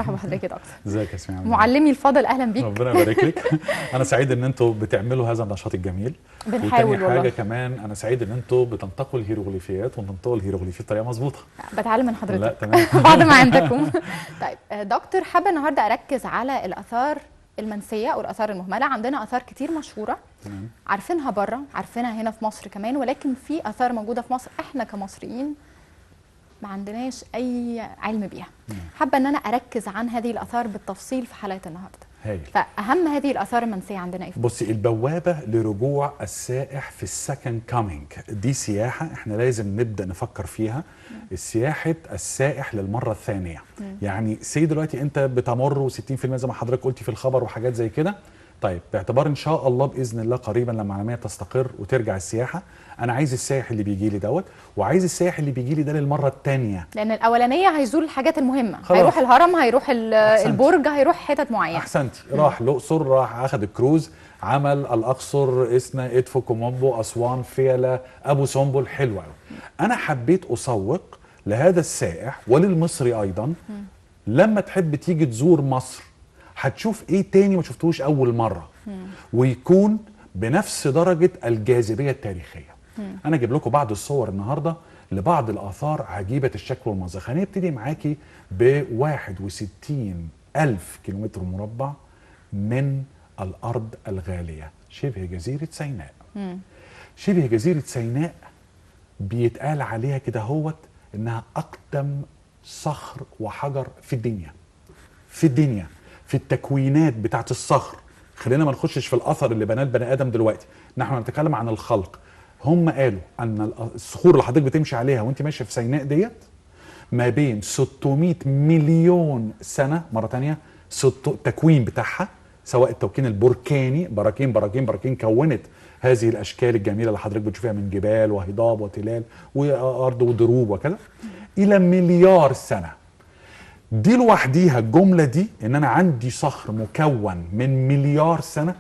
مرحبا بحضرتك يا دكتور. ازيك يا ياسمين؟ معلمي الفاضل، اهلا بيك. ربنا يبارك لك. انا سعيد ان انتوا بتعملوا هذا النشاط الجميل. بنحاول وتاني والله. حاجة كمان، انا سعيد ان انتوا بتنتقوا الهيروغليفيات وتنطقوا الهيروغليفيات بطريقة مظبوطة. بتعلم من حضرتك. لا تمام. بعد ما عندكم. طيب دكتور، حابة النهارده اركز على الاثار المنسيه او الاثار المهملة. عندنا اثار كتير مشهورة تمام. عارفينها بره، عارفينها هنا في مصر كمان، ولكن في اثار موجودة في مصر احنا كمصريين ما عندناش اي علم بيها. حابة ان انا اركز عن هذه الاثار بالتفصيل في حلقة النهارده. هايل. فاهم هذه الاثار المنسيه عندنا ايه؟ بصي، البوابة لرجوع السائح في ال second coming، دي سياحة احنا لازم نبدا نفكر فيها. سياحة السائح للمرة الثانية. يعني سي دلوقتي انت بتمر و60% زي ما حضرتك قلتي في الخبر وحاجات زي كده. طيب باعتبار ان شاء الله باذن الله قريبا لما العالمية تستقر وترجع السياحة، انا عايز السائح اللي بيجي لي دوت، وعايز السائح اللي بيجي لي ده للمرة الثانية، لان الاولانية هيزور الحاجات المهمة، خلاص. هيروح الهرم، هيروح أحسنت. البرج، هيروح حتت معينة. احسنتي. راح الاقصر، راح اخذ الكروز، عمل الاقصر، اسنا، ادفو، كوم امبو، اسوان، فيلة، ابو سمبل. حلو قوي. انا حبيت اسوق لهذا السائح وللمصري ايضا. لما تحب تيجي تزور مصر هتشوف ايه تاني ما شفتوش اول مرة، ويكون بنفس درجه الجاذبية التاريخية. انا اجيب لكم بعض الصور النهارده لبعض الاثار عجيبة الشكل والمنظر. خليني ابتدي معاكي ب 61 ألف كيلومتر مربع من الأرض الغالية، شبه جزيرة سيناء. شبه جزيرة سيناء بيتقال عليها كده هوت إنها أقدم صخر وحجر في الدنيا، في الدنيا، في التكوينات بتاعت الصخر. خلينا ما نخشش في الأثر اللي بناه البني آدم دلوقتي، نحن نتكلم عن الخلق. هم قالوا أن الصخور اللي حضرتك بتمشي عليها وانت ماشية في سيناء ديت ما بين 600 مليون سنة. مرة تانية، التكوين بتاعها سواء التكوين البركاني، براكين براكين براكين كونت هذه الأشكال الجميلة اللي حضرتك بتشوفيها من جبال وهضاب وتلال وأرض ودروب وكذا، إلى مليار سنة. دي لوحديها الجملة دي، إن أنا عندي صخر مكون من مليار سنة،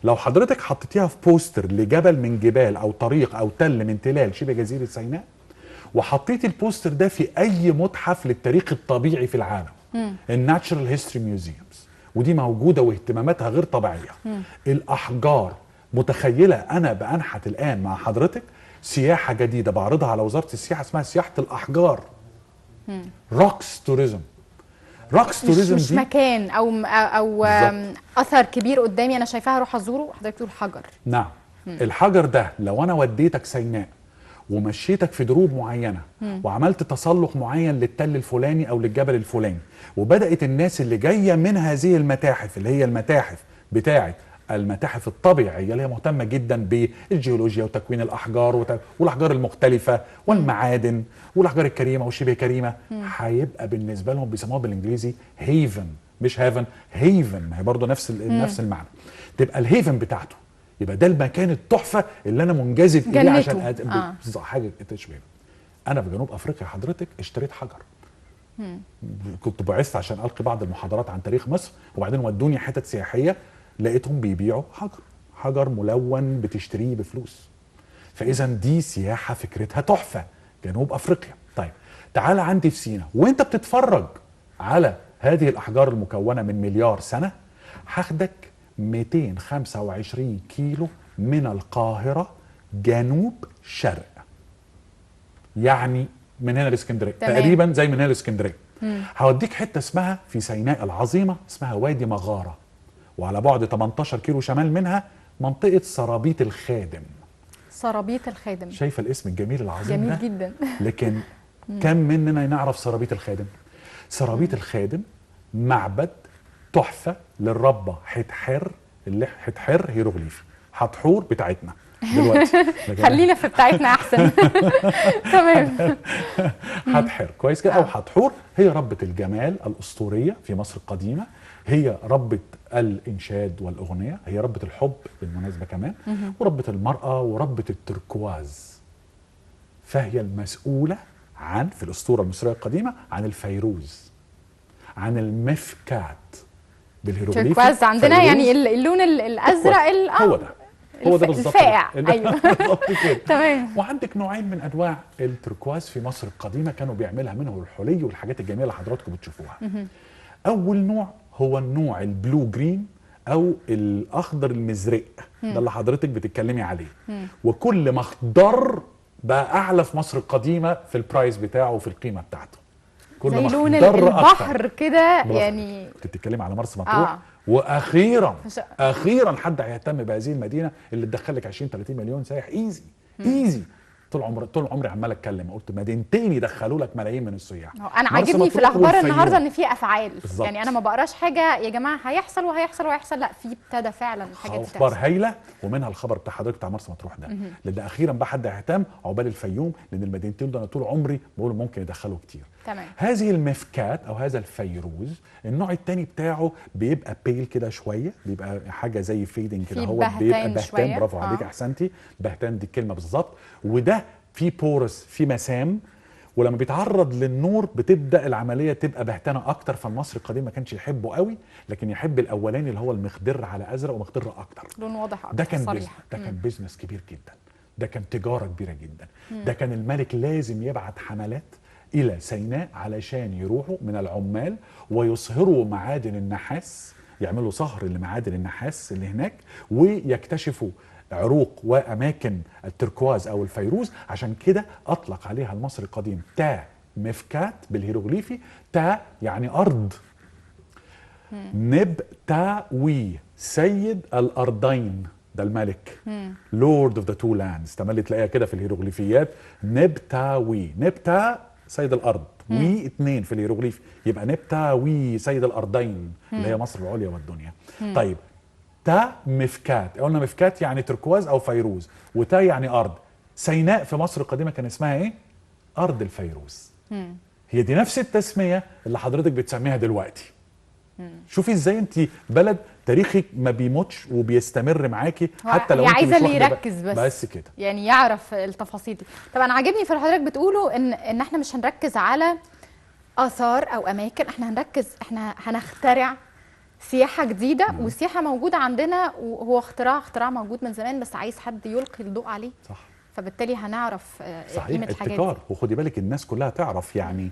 لو حضرتك حطيتيها في poster لجبل من جبال أو طريق أو تل من تلال شبه جزيرة سيناء، وحطيت ال poster ده في اي متحف للتاريخ الطبيعي في العالم، ال natural history museums، ودي موجودة واهتماماتها غير طبيعية. الاحجار، متخيله انا بانحت الان مع حضرتك سياحة جديدة بعرضها على وزارة السياحة اسمها سياحة الاحجار، rocks tourism. rocks مش tourism مش دي مكان او بالظبط. اثر كبير قدامي انا شايفاها اروح ازوره، حضرتك تقول حجر. نعم. الحجر ده لو انا وديتك سيناء ومشيتك في دروب معينة وعملت تسلق معين للتل الفلاني او للجبل الفلاني، وبدات الناس اللي جاية من هذه المتاحف اللي هي المتاحف بتاعه المتاحف الطبيعية اللي هي مهتمة جدا بالجيولوجيا وتكوين الاحجار والاحجار المختلفة والمعادن والاحجار الكريمة والشبه كريمة، هيبقى بالنسبة لهم بيسموها بالانجليزي haven، مش heaven، haven، ما هي برضه نفس نفس المعنى. تبقى ال haven بتاعته، يبقى ده المكان التحفة اللي انا منجذب اليه جنته. عشان بالظبط، حاجة تشبه. انا في جنوب افريقيا حضرتك اشتريت حجر. كنت بعثت عشان القي بعض المحاضرات عن تاريخ مصر، وبعدين ودوني حتت سياحية لقيتهم بيبيعوا حجر، حجر ملون بتشتريه بفلوس. فاذا دي سياحة فكرتها تحفة، جنوب افريقيا. طيب تعال عندي في سينا وانت بتتفرج على هذه الاحجار المكونة من مليار سنة، هاخدك 225 كيلو من القاهرة جنوب شرق، يعني من هنا لاسكندريه. تقريبا زي من هنا لاسكندريه. هوديك حتة اسمها في سيناء العظيمة اسمها وادي مغارة، وعلى بعد 18 كيلو شمال منها منطقة سرابيط الخادم. سرابيط الخادم. شايفه الاسم الجميل العظيم جميل ده؟ جدا. لكن كم مننا نعرف سرابيط الخادم؟ سرابيط الخادم معبد تحفة للربه حتحر، اللي حتحر هيروغليفي، حتحور بتاعتنا دلوقتي. خلينا في بتاعتنا احسن. تمام. حتحر كويس كده، او حتحور هي ربة الجمال الاسطورية في مصر القديمة، هي ربة الانشاد والاغنية، هي ربة الحب بالمناسبة كمان، وربة المراة، وربة التركواز. فهي المسؤولة عن، في الاسطورة المصرية القديمة، عن الفيروز، عن المفكات بالهيروغليفي. تركواز عندنا فيروز. يعني اللون الازرق هو ده، هو ده بالظبط. الفاقع. ايوه بالظبط كده. تمام. وعندك نوعين من انواع التركواز في مصر القديمة كانوا بيعملها منه الحلي والحاجات الجميلة اللي حضراتكم بتشوفوها. اول نوع هو النوع ال blue green او الاخضر المزرق، ده اللي حضرتك بتتكلمي عليه. وكل ما اخضر بقى اعلى في مصر القديمة في ال price بتاعه وفي القيمة بتاعته. كل زي ما لون اخضر البحر كده يعني. كنت بتتكلمي على مرسى مطروح. واخيرا اخيرا حد هيهتم بهذه المدينة اللي تدخل لك 20 30 مليون سايح easy easy. طول عمري عمال اتكلم، قلت مدينتين يدخلوا لك ملايين من السياح. انا عاجبني في الاخبار النهارده ان في افعال بالزبط. يعني انا ما بقراش حاجة يا جماعة هيحصل وهيحصل وهيحصل، لا في ابتدى فعلا الحاجات دي اخبار هايلة، ومنها الخبر بتاع حضرتك بتاع مرسى مطروح ده، لان اخيرا بقى حد هيهتم عقبال الفيوم، لان المدينتين دول انا طول عمري بقول ممكن يدخلوا كتير. تمام. هذه المفكات او هذا الفيروز النوع الثاني بتاعه بيبقى pale كده شوية، بيبقى حاجة زي fading كده، هو بيبقى بهتان. برافو عليك، احسنتي، بهتان دي الكلمة بالظبط. وده في pores، في مسام، ولما بيتعرض للنور بتبدا العملية تبقى بهتانه اكتر. فالمصري القديم ما كانش يحبه قوي، لكن يحب الاولاني اللي هو المخضر على ازرق ومخضر اكتر، لون واضح اكتر. ده كان ده كان business كبير جدا، ده كان تجارة كبيرة جدا. ده كان الملك لازم يبعت حملات الى سيناء علشان يروحوا من العمال ويصهروا معادن النحاس، يعملوا صهر لمعادن النحاس اللي هناك، ويكتشفوا عروق واماكن التركواز او الفيروز. عشان كده اطلق عليها المصري القديم تا مفكات بالهيروغليفي، تا يعني ارض، نب تا وي سيد الارضين، ده الملك، lord of the two lands، تملي تلاقيها كده في الهيروغليفيات، نبتاوي، نبتا سيد الارض، وي اتنين في الهيروغليف، يبقى نبتاوي سيد الارضين اللي هي مصر العليا والدنيا. طيب تا مفكات، قلنا مفكات يعني تركواز او فيروز، وتا يعني ارض. سيناء في مصر القديمة كان اسمها ايه؟ ارض الفيروز. هي دي نفس التسمية اللي حضرتك بتسميها دلوقتي. شوفي ازاي انت بلد تاريخك ما بيموتش وبيستمر معاكي حتى لو انت عايزه اللي يركز بس كده، يعني يعرف التفاصيل دي. طبعا عاجبني في اللي حضرتك بتقوله ان احنا مش هنركز على اثار او اماكن، احنا هنركز، احنا هنخترع سياحة جديدة. والسياحة موجودة عندنا، وهو اختراع موجود من زمان، بس عايز حد يلقي الضوء عليه. صح. فبالتالي هنعرف قيمة الحاجات دي. ابتكار. وخدي بالك الناس كلها تعرف يعني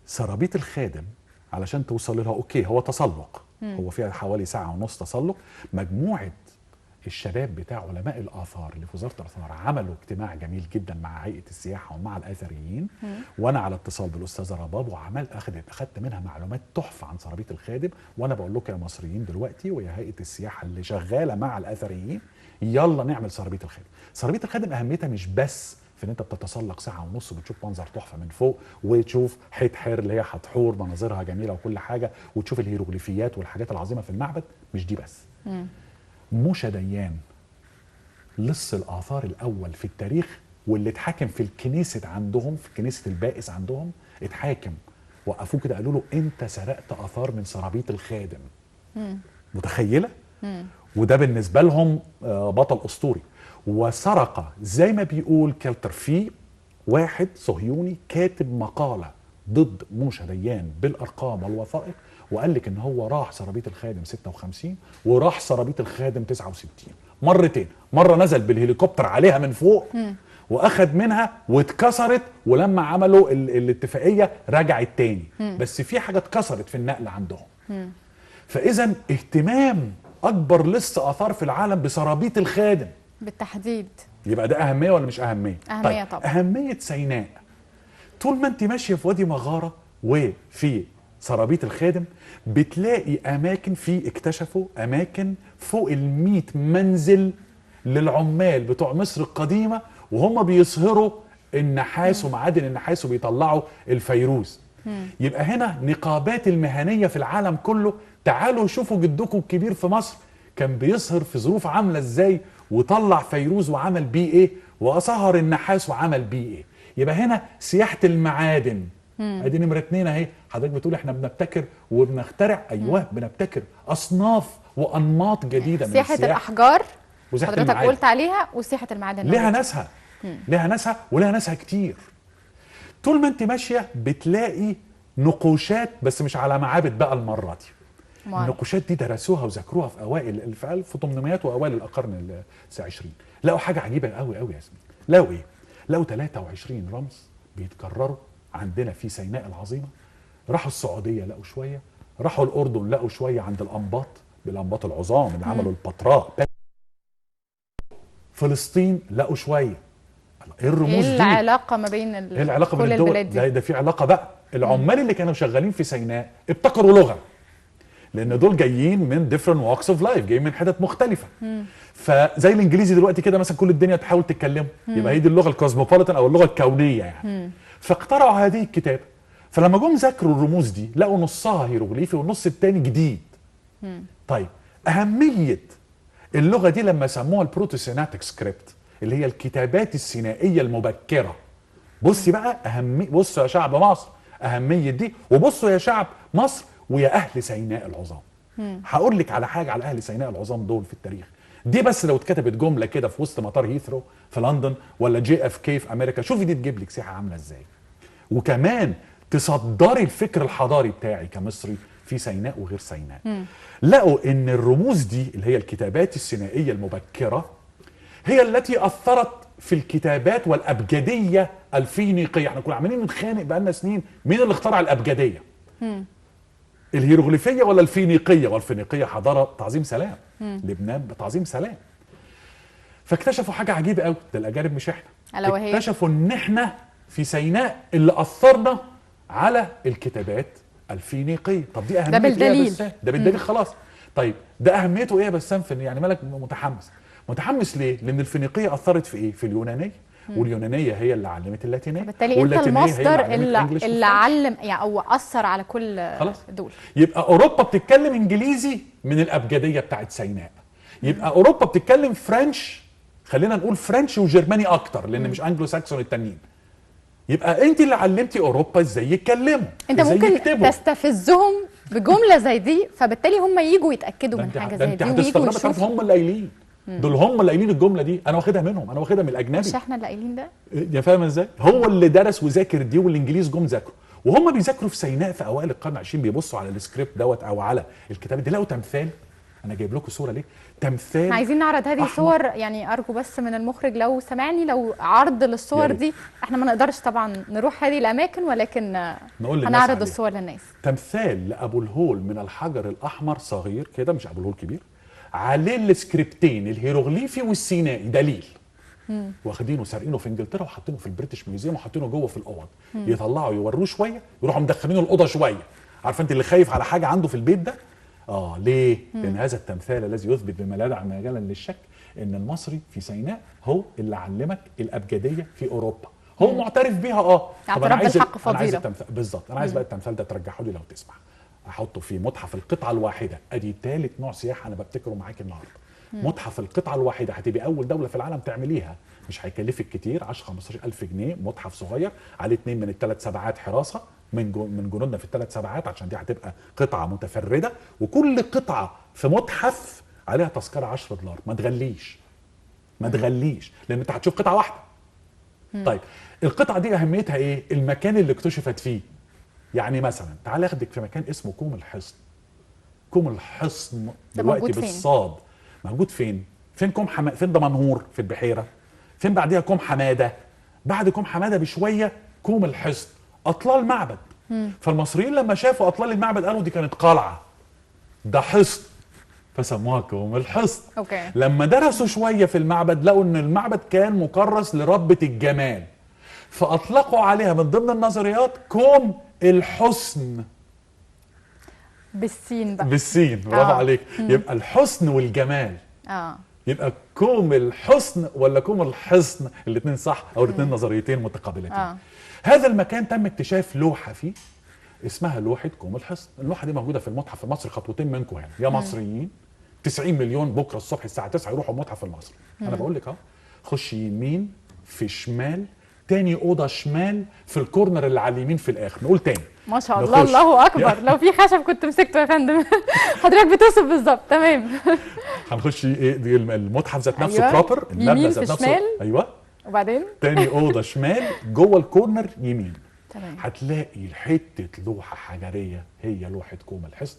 سرابيط الخادم علشان توصل لها، okay هو تسلق، هو فيها حوالي 1.5 ساعة تسلق. مجموعة الشباب بتاع علماء الاثار اللي في وزارة الاثار عملوا اجتماع جميل جدا مع هيئة السياحة ومع الاثريين، وانا على اتصال بالاستاذه رباب، وعملت اخدت منها معلومات تحفة عن سرابيط الخادم. وانا بقول لكم يا مصريين دلوقتي ويا هيئة السياحة اللي شغالة مع الاثريين، يلا نعمل سرابيط الخادم. سرابيط الخادم اهميتها مش بس في ان انت بتتسلق 1.5 ساعة وبتشوف منظر تحفة من فوق، وتشوف حتحر اللي هي حتحور مناظرها جميلة وكل حاجة، وتشوف الهيروغليفيات والحاجات العظيمة في المعبد، مش دي بس. موشا ديان لص الاثار الاول في التاريخ، واللي اتحاكم في الكنيسة عندهم، في كنيسة البائس عندهم اتحاكم، وقفوه كده قالوا له انت سرقت اثار من سرابيط الخادم. متخيله؟ وده بالنسبة لهم بطل اسطوري. وسرق زي ما بيقول كالتر، في واحد صهيوني كاتب مقاله ضد موشا ديان بالارقام والوثائق، وقال لك ان هو راح سرابيط الخادم 56 وراح سرابيط الخادم 69 مرتين، مرة نزل بالهليكوبتر عليها من فوق واخد منها واتكسرت، ولما عملوا الاتفاقية رجعت تاني. بس في حاجة اتكسرت في النقل عندهم. فاذا اهتمام اكبر لص اثار في العالم بسرابيط الخادم بالتحديد، يبقى ده اهمية ولا مش اهمية؟ اهمية. طيب. طبعا اهمية سيناء، طول ما انت ماشية في وادي مغارة وفي سرابيط الخادم بتلاقي اماكن، في اكتشفوا اماكن فوق 100 منزل للعمال بتوع مصر القديمة، وهم بيصهروا النحاس ومعادن النحاس وبيطلعوا الفيروز. يبقى هنا نقابات المهنية في العالم كله، تعالوا شوفوا جدكم الكبير في مصر كان بيصهر في ظروف عامله ازاي، وطلع فيروز وعمل بيه ايه، وصهر النحاس وعمل بيه ايه. يبقى هنا سياحة المعادن. ادي نمره 2 اهي. حضرتك بتقول احنا بنبتكر وبنخترع، ايوه بنبتكر اصناف وانماط جديدة من سياحة الاحجار حضرتك قلت عليها، وسياحه المعادن لها ناسها، لها ناسها ولها ناسها كتير. طول ما انت ماشية بتلاقي نقوشات، بس مش على معابد بقى المرة دي. النقوشات دي درسوها وذاكروها في اوائل في 1800 واوائل القرن ال20. لقوا حاجة عجيبة قوي قوي يا ياسمين. لقوا ايه؟ لقوا 23 رمز بيتكرروا عندنا في سيناء العظيمة. راحوا السعودية لقوا شوية، راحوا الاردن لقوا شوية عند الانباط، بالانباط العظام اللي عملوا البتراء. فلسطين لقوا شوية. ايه الرموز دي؟ ايه العلاقة ما بين ايه العلاقة بين الدول دي؟ ده في علاقة بقى. العمال اللي كانوا شغالين في سيناء ابتكروا لغة، لان دول جايين من different walks of life، جايين من حتت مختلفة. فزي الانجليزي دلوقتي كده مثلا كل الدنيا تحاول تتكلمه، يبقى هي دي اللغة ال cosmopolitan او اللغة الكونية يعني. فاخترعوا هذه الكتابة. فلما جم ذاكروا الرموز دي لقوا نصها هيروغليفي والنص الثاني جديد. طيب اهمية اللغة دي لما سموها ال Proto-Sinaitic script اللي هي الكتابات السينائيه المبكرة. بصي بقى اهمية، بصوا يا شعب مصر اهمية دي، وبصوا يا شعب مصر ويا اهل سيناء العظام. هقول لك على حاجة على اهل سيناء العظام دول في التاريخ دي، بس لو اتكتبت جملة كده في وسط مطار هيثرو في لندن ولا JFK في امريكا، شوفي دي تجيب لك سياحة عامله ازاي. وكمان تصدري الفكر الحضاري بتاعي كمصري في سيناء وغير سيناء. لقوا ان الرموز دي اللي هي الكتابات السينائيه المبكرة هي التي اثرت في الكتابات والابجديه الفينيقيه. احنا كنا عمالين نتخانق بقالنا سنين مين اللي اخترع الابجدية، الهيروغليفيه ولا الفينيقيه؟ والفينيقيه حضارة تعظيم سلام، لبنان بتعظيم سلام. فاكتشفوا حاجة عجيبة قوي، ده الاجانب مش احنا. اكتشفوا ان احنا في سيناء اللي اثرنا على الكتابات الفينيقيه. طب دي اهميته ده بالدليل. ايه يا بسام؟ ده بالدليل خلاص. طيب ده اهميته ايه يا بسام؟ في يعني مالك متحمس؟ متحمس ليه؟ لان الفينيقيه اثرت في ايه؟ في اليونانية، واليونانيه هي اللي علمت اللاتينية، بالتالي انت المصدر اللي علم يعني او اثر على كل خلاص دول. يبقى اوروبا بتتكلم انجليزي من الابجدية بتاعت سيناء، يبقى اوروبا بتتكلم French، خلينا نقول French وجرماني اكتر لان مش انجلو ساكسون التانيين. يبقى انت اللي علمتي اوروبا ازاي يتكلموا. انت ممكن يكتبوا. تستفزهم بجملة زي دي، فبالتالي هم يجوا يتاكدوا من حاجة زي دي ويجوا يشوفوا. هم اللي قايلين، دول هم اللي قايلين الجملة دي، انا واخدها منهم، انا واخدها من الاجنبي. مش احنا اللي قايلين ده؟ يا فاهم ازاي؟ هو اللي درس وذاكر دي، والانجليز جم ذاكروا، وهم بيذاكروا في سيناء في اوائل القرن العشرين بيبصوا على السكريبت دوت او على الكتاب دي لقوا تمثال. انا جايب لكم صوره ليه؟ تمثال. عايزين نعرض هذه الصور، يعني ارجو بس من المخرج لو سمعني لو عرض للصور دي، احنا ما نقدرش طبعا نروح هذه الاماكن، ولكن هنعرض الصور للناس. تمثال لابو الهول من الحجر الاحمر، صغير كده مش ابو الهول كبير، عليه السكريبتين الهيروغليفي والسينائي دليل. واخدينه سارقينه في انجلترا وحاطينه في ال British Museum وحاطينه جوه في الاوض. يطلعوا يوروه شوية، يروحوا مدخلينه الاوضة شوية. عارفه انت اللي خايف على حاجة عنده في البيت ده؟ ليه؟ لأن هذا التمثال الذي يثبت بما لا داعي مجالا للشك إن المصري في سيناء هو اللي علمك الأبجدية في أوروبا، هو معترف بيها. طب أنا عايز بالحق أنا عايز التمثال بالظبط، أنا عايز بقى التمثال ده ترجحه لي لو تسمح، أحطه في متحف القطعة الواحدة. أدي ثالث نوع سياحة أنا ببتكره معاك النهارده. متحف القطعة الواحدة هتبقى أول دولة في العالم تعمليها، مش هيكلفك كتير، 10 15 ألف جنيه، متحف صغير عليه 2 من 3 سبعات حراسة من جنودنا في 3 سبعات، عشان دي هتبقى قطعة متفردة، وكل قطعة في متحف عليها تذكرة $10. ما تغليش، ما تغليش، لأن أنت هتشوف قطعة واحدة. طيب القطعة دي أهميتها إيه؟ المكان اللي اكتشفت فيه. يعني مثلا تعال أخدك في مكان اسمه كوم الحصن. كوم الحصن دلوقتي بالصاد موجود فين؟ فين كوم فين دمنهور في البحيرة؟ فين بعديها كوم حمادة؟ بعد كوم حمادة بشوية كوم الحصن، أطلال معبد. فالمصريين لما شافوا أطلال المعبد قالوا دي كانت قلعة، ده حصن، فسموها كوم الحصن. okay. لما درسوا شوية في المعبد لقوا إن المعبد كان مكرس لربة الجمال، فأطلقوا عليها من ضمن النظريات كوم الحسن بالسين بقى. بالسين، برافو عليك. يبقى الحسن والجمال. يبقى كوم الحسن ولا كوم الحصن، الاثنين صح، او الاثنين نظريتين متقابلتين. هذا المكان تم اكتشاف لوحة فيه اسمها لوحة كوم الحصن. اللوحة دي موجودة في المتحف المصري، خطوتين منكم هنا يا مصريين. 90 مليون بكره الصبح الساعة 9 يروحوا المتحف المصري. انا بقول لك اهو، خش يمين في شمال، تاني اوضة شمال في ال corner اللي على اليمين في الاخر. نقول تاني، ما شاء الله، الله اكبر. لو في خشب كنت مسكته يا فندم. حضرتك بتوصف بالظبط، تمام. هنخش ايه المتحف ذات نفسه. أيوة. proper المبنى ذات نفسه. ايوه، وبعدين تاني اوضة شمال جوه ال corner يمين. تمام. هتلاقي حتة لوحة حجريه هي لوحة كوم الحصن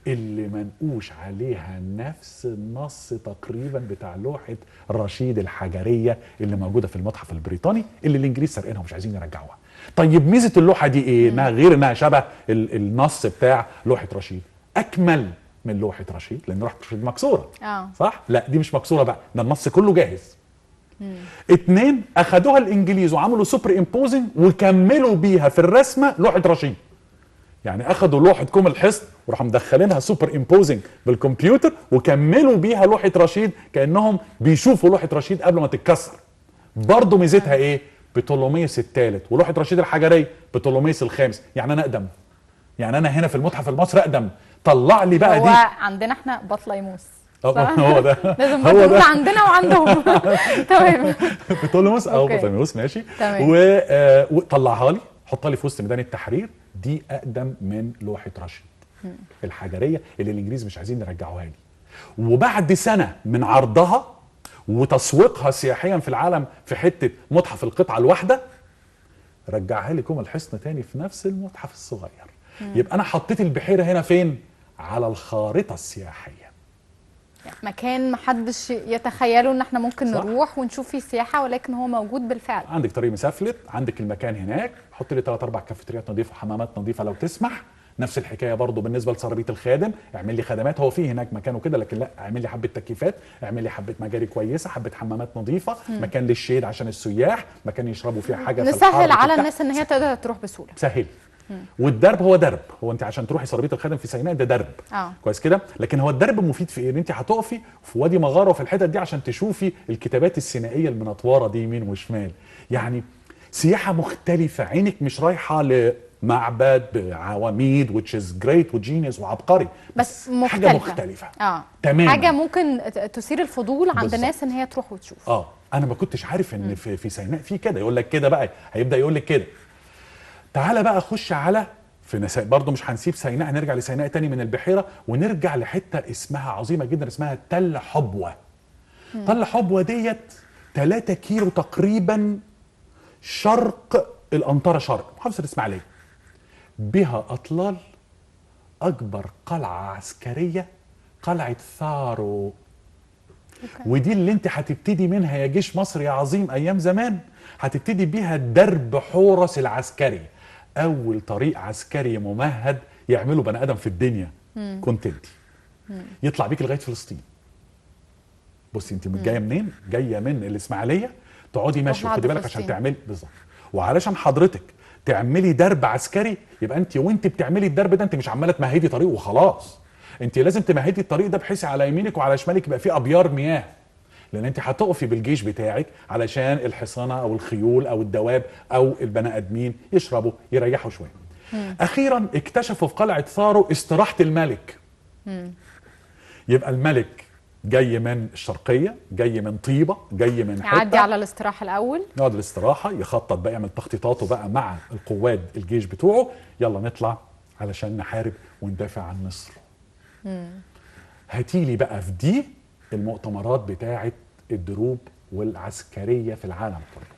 اللي منقوش عليها نفس النص تقريبا بتاع لوحة رشيد الحجريه اللي موجودة في المتحف البريطاني اللي الانجليز سرقينها ومش عايزين يرجعوها. طيب ميزة اللوحة دي ايه؟ انها غير انها شبه النص بتاع لوحة رشيد، اكمل من لوحة رشيد لان لوحة رشيد مكسورة. صح؟ لا دي مش مكسورة بقى، ده النص كله جاهز. اتنين، اخدوها الانجليز وعملوا superimposing وكملوا بيها في الرسمة لوحة رشيد. يعني اخدوا لوحة كوم الحصن وراحوا مدخلينها superimposing بالكمبيوتر وكملوا بيها لوحة رشيد كانهم بيشوفوا لوحة رشيد قبل ما تتكسر. برضه ميزتها ايه؟ بطولوميوس الثالث، ولوحه رشيد الحجريه بطولوميوس الخامس. يعني انا اقدم، يعني انا هنا في المتحف المصري اقدم. طلع لي بقى دي، هو عندنا احنا بطليموس، هو ده لازم هو ده عندنا وعندهم. تمام، بطولوموس او بطليموس، ماشي. وطلعها لي، حطها لي في وسط ميدان التحرير. دي اقدم من لوحة رشيد الحجريه اللي الانجليز مش عايزين يرجعوها لي. وبعد سنة من عرضها وتسويقها سياحيا في العالم في حتة متحف القطعة الواحدة، رجعها لي كوم الحصن تاني في نفس المتحف الصغير. يبقى انا حطيت البحيرة هنا فين؟ على الخارطة السياحية، مكان محدش يتخيله ان احنا ممكن صح. نروح ونشوف فيه سياحة، ولكن هو موجود بالفعل. عندك طريق مسافلت، عندك المكان هناك، حط لي 3 4 كافيتريات نظيفة وحمامات نظيفة لو تسمح. نفس الحكاية برضو بالنسبة لسرابيط الخادم، اعمل لي خدمات، هو في هناك مكانه كده، لكن لا، اعمل لي حبه تكييفات، اعمل لي حبه مجاري كويسة، حبه حمامات نظيفة، مكان لل shade عشان السياح، مكان يشربوا فيه حاجة، نسهل على الناس ان هي تقدر تروح بسهولة. سهل. والدرب هو درب، هو انت عشان تروحي سرابيط الخادم في سيناء ده درب. كويس كده، لكن هو الدرب مفيد في ايه؟ ان انت هتقفي في وادي مغارة وفي الحتت دي عشان تشوفي الكتابات السينائيه المنطوره دي يمين وشمال. يعني سياحة مختلفة، عينك مش رايحة لمعبد بعواميد which is great و genius وعبقري، بس مختلفة. حاجة مختلفة. تماما، حاجة ممكن تثير الفضول عند الناس ان هي تروح وتشوف. انا ما كنتش عارف ان في سيناء في كده. يقول لك كده بقى، هيبدا يقول لك كده. تعالى بقى خش على في نساء، برضو مش هنسيب سيناء، هنرجع لسيناء تاني من البحيرة ونرجع لحتة اسمها عظيمة جدا، اسمها تل حبوة. تل حبوة ديت 3 كيلو تقريبا شرق الأنطرة، شرق محافظة الإسماعيلية. بها أطلال أكبر قلعة عسكرية، قلعة ثارو. ودي اللي انت هتبتدي منها يا جيش مصر يا عظيم أيام زمان، هتبتدي بيها درب حورس العسكري، أول طريق عسكري ممهد يعمله بني آدم في الدنيا. كنت انت يطلع بيك لغاية فلسطين. بصي انت جاية منين؟ جاية من الإسماعيلية، تقعدي ماشية، خدي بالك عشان تعملي بالظبط، وعلشان حضرتك تعملي درب عسكري يبقى انت وانت بتعملي الدرب ده انت مش عماله تمهدي طريق وخلاص، انت لازم تمهدي الطريق ده بحيث على يمينك وعلى شمالك يبقى فيه ابيار مياه، لان انت هتقفي بالجيش بتاعك علشان الحصانة او الخيول او الدواب او البني ادمين يشربوا يريحوا شوية. اخيرا اكتشفوا في قلعه ثارو استراحة الملك. يبقى الملك جاي من الشرقية، جاي من طيبة، جاي من حتة، يعدي على الاستراحة الاول، يقعد الاستراحة يخطط بقى، يعمل تخطيطاته بقى مع القواد الجيش بتوعه، يلا نطلع علشان نحارب وندافع عن مصر. هاتيلي بقى في دي المؤتمرات بتاعه الدروب والعسكرية في العالم كله.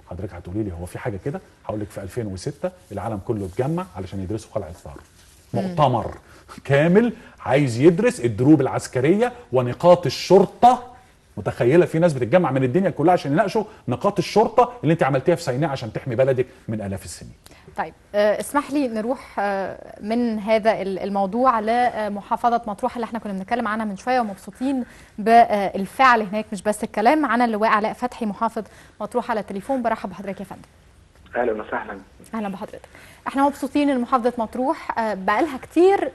حضرتك هتقولي لي هو في حاجة كده؟ هقول لك في 2006 العالم كله اتجمع علشان يدرسوا قلعه ثارو. مؤتمر كامل عايز يدرس الدروب العسكرية ونقاط الشرطة. متخيله في ناس بتتجمع من الدنيا كلها عشان يناقشوا نقاط الشرطة اللي انت عملتيها في سيناء عشان تحمي بلدك من الاف السنين. طيب اسمح لي نروح من هذا الموضوع لمحافظة مطروح اللي احنا كنا بنتكلم عنها من شوية، ومبسوطين بالفعل هناك مش بس الكلام. معانا اللواء علاء فتحي محافظ مطروح على التليفون. برحب بحضرتك يا فندم. اهلا وسهلا. اهلا بحضرتك. احنا مبسوطين ان محافظة مطروح بقالها كتير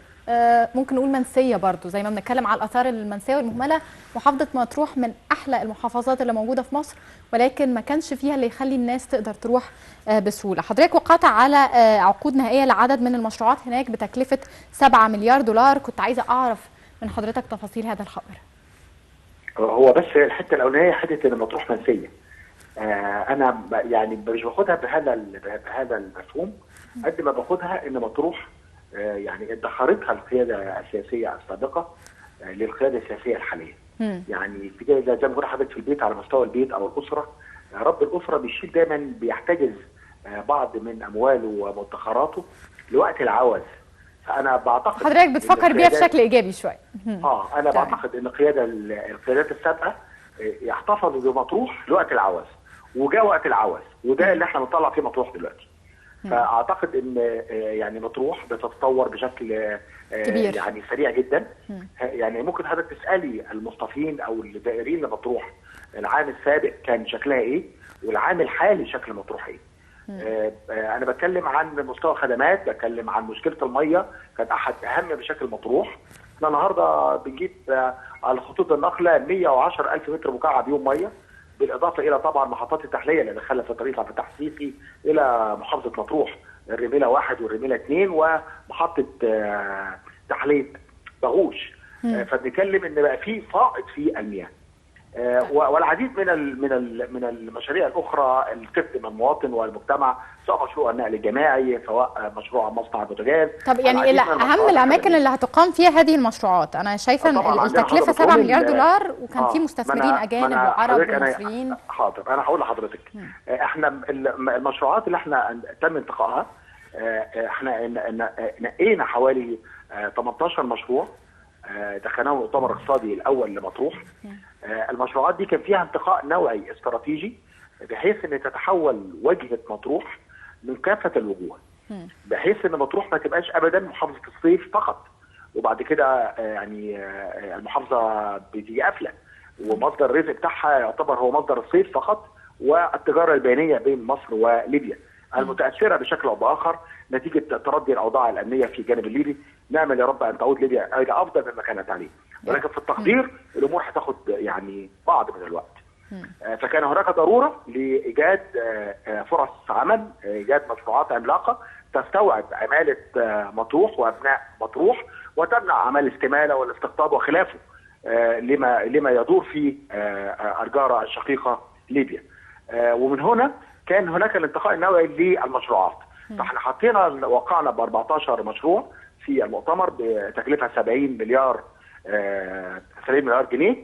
ممكن نقول منسية برضو، زي ما بنتكلم على الاثار المنسيه والمهمله، محافظة مطروح من احلى المحافظات اللي موجودة في مصر، ولكن ما كانش فيها اللي يخلي الناس تقدر تروح بسهولة. حضرتك وقعت على عقود نهائية لعدد من المشروعات هناك بتكلفه 7 مليار دولار، كنت عايزه اعرف من حضرتك تفاصيل هذا الخبر. هو بس الحتة الاولانية حتة ان مطروح منسية، انا يعني مش باخدها بهذا المفهوم قد ما باخدها ان مطروح يعني ادخرتها القيادة السياسية السابقة للقياده السياسية الحالية. يعني في زي ما بقول لحضرتك في البيت، على مستوى البيت او الاسرة، رب الاسرة بيشيل دايما، بيحتجز بعض من امواله ومدخراته لوقت العوز. فانا بعتقد حضرتك بتفكر بيها بشكل ايجابي شوية. انا بعتقد ان القيادات السابقة يحتفظوا بمطروح لوقت العوز، وجاء وقت العوز، وده اللي احنا بنطلع فيه مطروح دلوقتي. فاعتقد ان يعني مطروح بتتطور بشكل كبير، يعني سريع جدا. يعني ممكن حضرتك تسالي المصطفين او الزائرين لمطروح العام السابق كان شكلها ايه، والعام الحالي شكل مطروح ايه. انا بتكلم عن مستوى الخدمات، بتكلم عن مشكلة المية، كانت احد اهم مشاكل مطروح. احنا النهارده بنجيب على خطوط النقلة 110,000 متر مكعب يوم مية، بالاضافة الى طبعا محطات التحلية اللي دخلها في طريق عبد الفتاح السيسي الى محافظة مطروح، الرميله 1 والرميله 2 ومحطه تحلية باغوش. فبنتكلم ان بقى في فائض في المياه، والعديد من من المشاريع الاخرى اللي تخدم المواطن والمجتمع، سواء مشروع النقل الجماعي، سواء مشروع مصنع البوتاجاز. طب يعني اهم الاماكن اللي هتقام فيها هذه المشروعات، انا شايفه ان التكلفة 7 مليار دولار، وكان في مستثمرين اجانب وعرب ومصريين. حاضر، انا هقول لحضرتك احنا المشروعات اللي احنا تم انتقائها، احنا نقينا حوالي 18 مشروع دخلناه المؤتمر الاقتصادي الاول لمطروح. المشروعات دي كان فيها انتقاء نوعي استراتيجي، بحيث ان تتحول واجهه مطروح من كافة الوجوه، بحيث ان مطروح ما تبقاش ابدا محافظة الصيف فقط، وبعد كده يعني المحافظة بتيجي قافله، ومصدر الرزق بتاعها يعتبر هو مصدر الصيف فقط، والتجارة البينية بين مصر وليبيا المتاثرة بشكل او باخر نتيجة تردي الاوضاع الامنية في الجانب الليبي. نامل يا رب ان تعود ليبيا الى افضل مما كانت عليه، ولكن في التقدير الامور هتاخد يعني بعض من الوقت. فكان هناك ضرورة لايجاد فرص عمل، ايجاد مشروعات عملاقة تستوعب عماله مطروح وابناء مطروح، وتمنع اعمال الاستماله والاستقطاب وخلافه لما يدور في الجاره الشقيقة ليبيا. ومن هنا كان هناك الانتقاء النوعي للمشروعات. فاحنا حطينا وقعنا ب 14 مشروع في المؤتمر بتكلفه 70 مليار جنيه.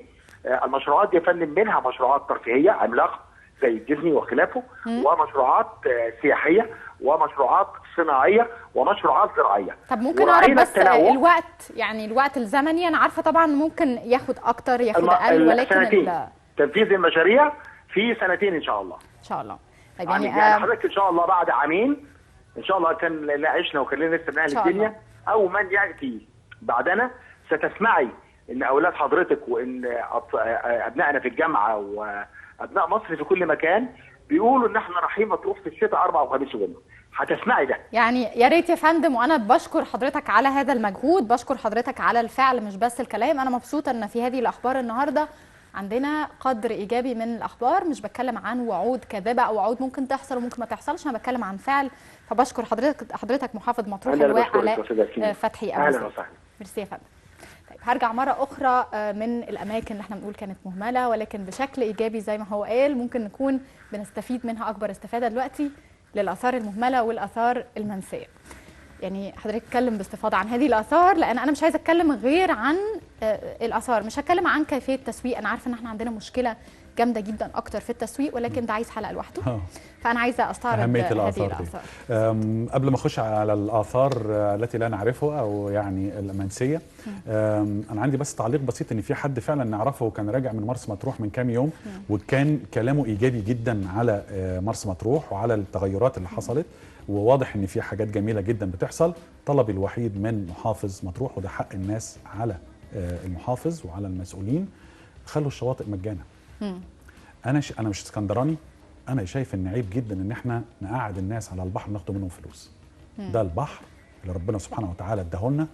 المشروعات دي يا فندم منها مشروعات ترفيهية عملاقة زي ديزني وخلافه، ومشروعات سياحية، ومشروعات صناعية، ومشروعات زراعية. طب ممكن اعرف بس الوقت، يعني الوقت الزمني؟ انا عارفه طبعا ممكن ياخد اكتر ياخد اقل، ولكن تنفيذ المشاريع في سنتين ان شاء الله. ان شاء الله. طيب يعني حضرتك ان شاء الله بعد عامين ان شاء الله كان لا عشنا وكان لنا لسه من اهل الدنيا، او من ياتي بعدنا، ستسمعي ان اولاد حضرتك وان ابنائنا في الجامعة وابناء مصر في كل مكان بيقولوا ان احنا رايحين مطروح في الشتاء 4 وخميس وجمعه. هتسمعي ده. يعني يا ريت يا فندم، وانا بشكر حضرتك على هذا المجهود، بشكر حضرتك على الفعل مش بس الكلام. انا مبسوطة ان في هذه الاخبار النهارده عندنا قدر ايجابي من الاخبار، مش بتكلم عن وعود كاذبة او وعود ممكن تحصل وممكن ما تحصلش، انا بتكلم عن فعل. فبشكر حضرتك محافظ مطروح اللواء علاء فتحي ابو زيد. ميرسي يا فندم. طيب هرجع مرة اخرى من الاماكن اللي احنا بنقول كانت مهملة، ولكن بشكل ايجابي زي ما هو قال ممكن نكون بنستفيد منها اكبر استفاده دلوقتي، للاثار المهملة والاثار المنسيه. يعني حضرتك اتكلم باستفاضة عن هذه الاثار، لان انا مش عايزه اتكلم غير عن الاثار، مش هتكلم عن كيفية التسويق. انا عارفه ان احنا عندنا مشكلة جامدة جدا اكتر في التسويق، ولكن ده عايز حلقة لوحده. فانا عايزه استعرض اهمية الاثار دي. قبل ما اخش على الاثار التي لا نعرفها او يعني المنسيه، انا عندي بس تعليق بسيط، ان في حد فعلا نعرفه وكان راجع من مرسى مطروح من كام يوم، وكان كلامه ايجابي جدا على مرسى مطروح وعلى التغيرات اللي حصلت، وواضح ان في حاجات جميلة جدا بتحصل. طلبي الوحيد من محافظ مطروح، وده حق الناس على المحافظ وعلى المسؤولين، خلوا الشواطئ مجانا. انا مش اسكندراني، انا شايف ان عيب جدا ان احنا نقعد الناس على البحر ناخد منهم فلوس. ده البحر اللي ربنا سبحانه وتعالى اداهولنا،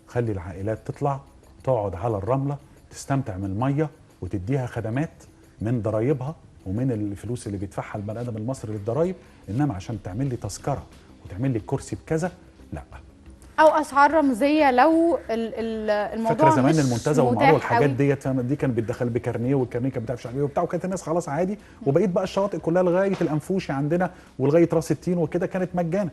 خلي العائلات تطلع تقعد على الرملة تستمتع من المية وتديها خدمات من ضرايبها ومن الفلوس اللي بيدفعها البني ادم المصري للضرايب، انما عشان تعمل لي تذكره وتعمل لي كرسي بكذا، لا. او اسعار رمزية لو الموضوع. فاكره زمان المنتزه والمعروف والحاجات ديت، دي كان بيتدخل بكارنيه، والكارنيه كان بتاع مش عارف ايه وبتاع، وكانت الناس خلاص عادي. وبقيت بقى الشواطئ كلها لغاية الانفوشي عندنا ولغاية راس التين وكده كانت مجانا.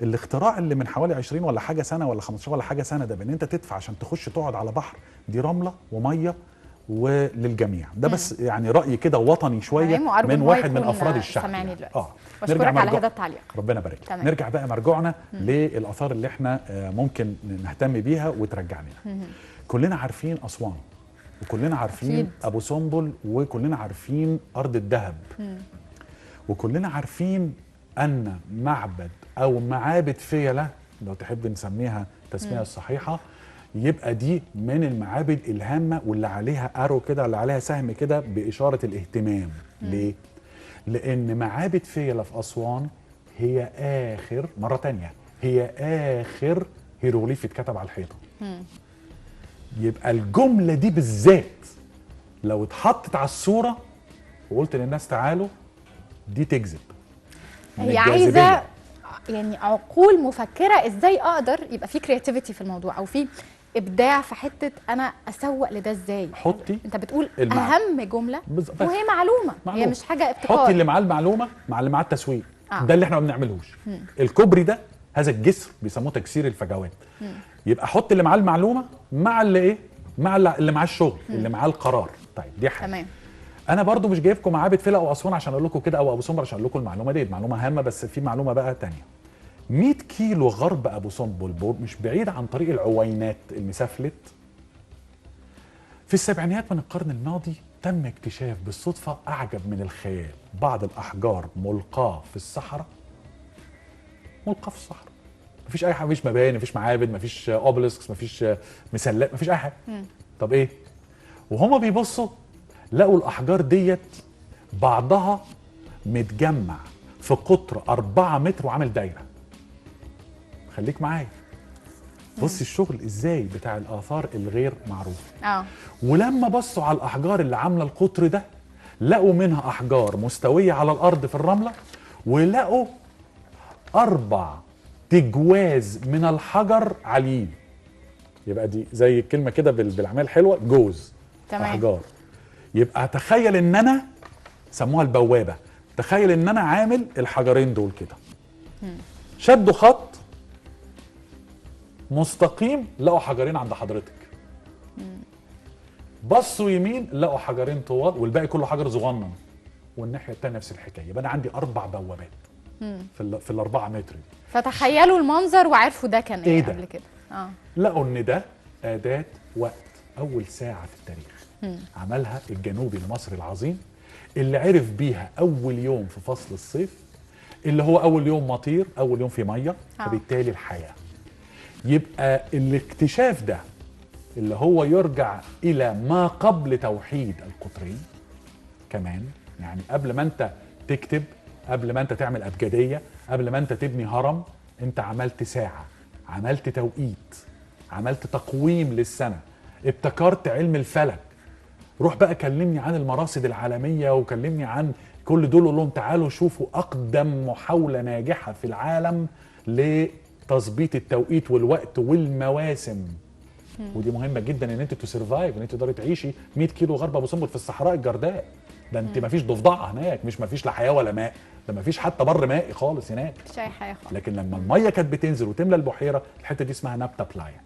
الاختراع اللي من حوالي 20 ولا حاجة سنة ولا 15 ولا حاجة سنة ده، بان انت تدفع عشان تخش تقعد على بحر، دي رملة ومية وللجميع. ده بس يعني رأي كده وطني شوية من واحد من أفراد الشعب يعني. بشكرك على هذا التعليق، ربنا يبارك. نرجع بقى مرجعنا للآثار اللي احنا ممكن نهتم بيها وترجع لنا. كلنا عارفين أسوان، وكلنا عارفين أكيد. أبو سمبل، وكلنا عارفين أرض الذهب، وكلنا عارفين أن معبد أو معابد فيلة لو تحب نسميها التسمية الصحيحة، يبقى دي من المعابد الهامة واللي عليها أرو كده، اللي عليها سهم كده بإشارة الاهتمام. ليه؟ لأن معابد فيلة في أسوان هي آخر، مرة تانية، هي آخر هيروغليف اتكتب على الحيطة. يبقى الجملة دي بالذات لو اتحطت على الصورة وقلت للناس تعالوا، دي تجذب. هي عايزة يعني عقول مفكرة، ازاي اقدر يبقى في creativity في الموضوع او في ابداع في حتة انا اسوق لده ازاي. حطي، انت بتقول اهم جملة وهي معلومة، هي مش حاجة ابتكار. حطي اللي معاه المعلومة مع اللي معاه التسويق. ده اللي احنا ما بنعملهوش. الكوبري ده، هذا الجسر بيسموه تكسير الفجوات. يبقى حط اللي معاه المعلومة مع اللي ايه، مع اللي معاه الشغل، اللي معاه القرار. طيب دي حاجة. تمام. انا برضو مش جايبكم معابد فيلة او اسوان عشان اقول لكم كده، او ابو سمبل عشان اقول لكم المعلومة دي، معلومة هامة، بس في معلومة بقى ثانية. 100 كيلو غرب ابو سمبل، مش بعيد عن طريق العوينات المسافلت، في السبعينيات من القرن الماضي تم اكتشاف بالصدفة اعجب من الخيال بعض الاحجار ملقاة في الصحراء. ملقاة في الصحراء، مفيش اي حاجة، مفيش مباني، مفيش معابد، مفيش obelisks، مفيش مسلات، مفيش اي حاجة. طب ايه؟ وهما بيبصوا لقوا الاحجار ديت بعضها متجمع في قطر 4 متر وعامل دايرة. خليك معايا، بص الشغل ازاي بتاع الاثار الغير معروفة. ولما بصوا على الاحجار اللي عامله القطر ده، لقوا منها احجار مستوية على الارض في الرملة، ولقوا 4 تجواز من الحجر عاليين. يبقى دي زي الكلمة كده بالعمال الحلوة، جوز. تمام. احجار. يبقى تخيل ان انا، سموها البوابة، تخيل ان انا عامل الحجرين دول كده، شدوا خط مستقيم، لقوا حجرين عند حضرتك. بصوا يمين لقوا حجرين طوال والباقي كله حجر صغنن، والناحية الثانية نفس الحكاية. يبقى انا عندي 4 بوابات في ال4 متر دي. فتخيلوا المنظر وعرفوا ده كان ايه قبل كده. لقوا ان ده اداه وقت، اول ساعة في التاريخ عملها الجنوبي المصري العظيم، اللي عرف بيها اول يوم في فصل الصيف، اللي هو اول يوم مطير، اول يوم في مية، فبالتالي الحياة. يبقى الاكتشاف ده اللي هو يرجع الى ما قبل توحيد القطرين كمان، يعني قبل ما انت تكتب، قبل ما انت تعمل ابجديه، قبل ما انت تبني هرم، انت عملت ساعة، عملت توقيت، عملت تقويم للسنة، ابتكرت علم الفلك. روح بقى كلمني عن المراصد العالمية وكلمني عن كل دول، قول لهم تعالوا شوفوا اقدم محاولة ناجحة في العالم لتظبيط التوقيت والوقت والمواسم. ودي مهمة جدا ان انت to survive، ان انت تقدري تعيشي 100 كيلو غرب ابو سمبل في الصحراء الجرداء. ده انت مفيش ضفدعه هناك، مش مفيش لا حياة ولا ماء، ده مفيش حتى بر مائي خالص هناك، مفيش اي حاجة خالص. لكن لما المية كانت بتنزل وتملى البحيرة، الحتة دي اسمها نابتا بلايا.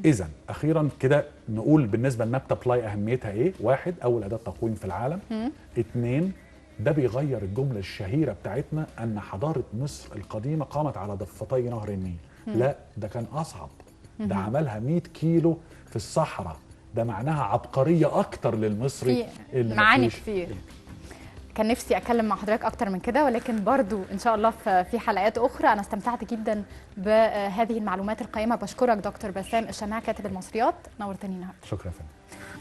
اذا اخيرا كده نقول بالنسبة لنابتا بلاي اهميتها ايه؟ 1، اول اداه تقويم في العالم. 2، ده بيغير الجملة الشهيرة بتاعتنا ان حضارة مصر القديمة قامت على ضفتي نهر النيل. لا، ده كان اصعب، ده عملها 100 كيلو في الصحراء، ده معناها عبقرية اكتر للمصري. معاني كتير. كان نفسي اتكلم مع حضرتك اكتر من كده، ولكن برضو ان شاء الله في حلقات اخرى. انا استمتعت جدا بهذه المعلومات القيمة. بشكرك دكتور بسام الشماع كاتب المصريات، نورتني النهارده. شكرا يا فندم.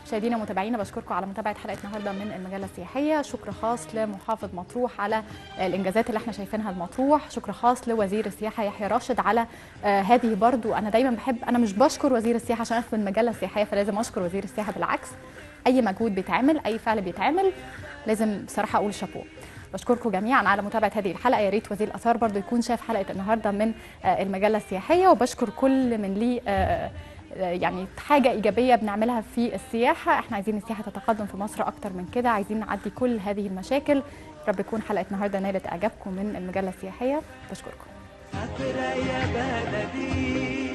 مشاهدينا ومتابعينا، بشكركم على متابعه حلقة النهارده من المجلة السياحية. شكر خاص لمحافظ مطروح على الانجازات اللي احنا شايفينها لمطروح. شكر خاص لوزير السياحة يحيى راشد على هذه برضو. انا دايما بحب، انا مش بشكر وزير السياحة عشان انا في المجلة السياحية فلازم اشكر وزير السياحة، بالعكس اي مجهود بيتعمل، اي فعل بيتعمل لازم بصراحة اقول شابوه. بشكركم جميعا على متابعه هذه الحلقة. يا ريت وزير الاثار برضو يكون شاف حلقة النهارده من المجلة السياحية. وبشكر كل من ليه يعني حاجة ايجابية بنعملها في السياحة. احنا عايزين السياحة تتقدم في مصر اكتر من كده، عايزين نعدي كل هذه المشاكل. رب يكون حلقة النهارده نالت اعجابكم من المجلة السياحية. بشكركم. يا بلدي.